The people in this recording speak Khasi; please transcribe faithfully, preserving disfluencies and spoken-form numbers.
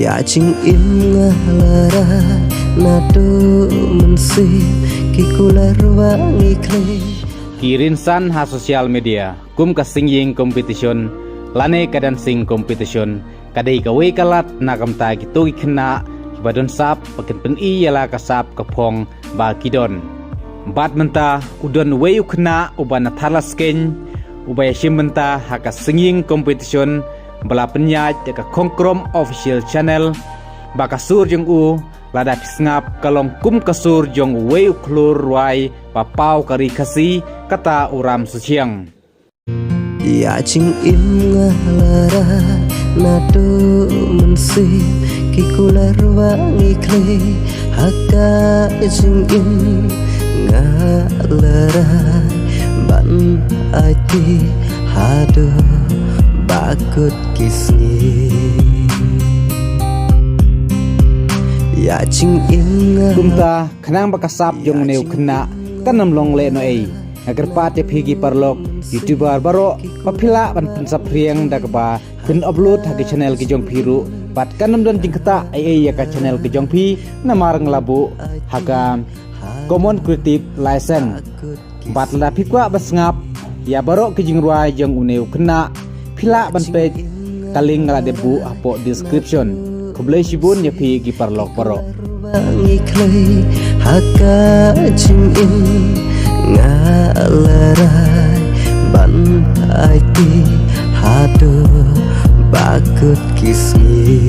Ka jingim nga la rai naduh mynsiem, ki kular wa ngi khlei. Ki rynsan ha social media kum ka singing competition lane ka dancing competition ka dei kawei ka lad na ka bynta kito ki khynnah kiba don sap ba kin pyni ïa la ka sap ka phong ba ki don. Bad mynta u don uwei u khynnah uba na Thadlaskein uba ïashim bynta ha ka singing competition ba la pynïaid da ka Khongkrom Official Channel, ba ka sur jong u lada phi sngap ka long kum ka sur jong uwei u khlur rwai ba paw ka ri Khasi, kata u Ram Suchiang. Ïa jingim nga la rai naduh mynsiem, ki kular wa ngi khlei. Ha ka jingim nga la rai ban aiti haduh ba kut ki sngi. Ïa jingim nga. Kumta khnang ba ka sap jong une u khynnah kan ym long lehnohei, nga kyrpad ïa phi ki paralok YouTuber baroh ba phi lah ban pynsaphriang da kaba phin upload ha ki channel ki jong phi ruh, bad kan ym don jingktah ei ei ïa ka channel ki jong phi, namar nga la buh ha ka Common Creative License. Bad lada phi kwah ban sngap ïa baroh ki jingrwai jong une u khynnah, phi lah ban peit ka link nga la dep buh hapoh description. Khublei shibun ïa phi ki paralok baroh. Ngi khlei ha ka jingim nga la rai ban aiti haduh ba kut ki sngi.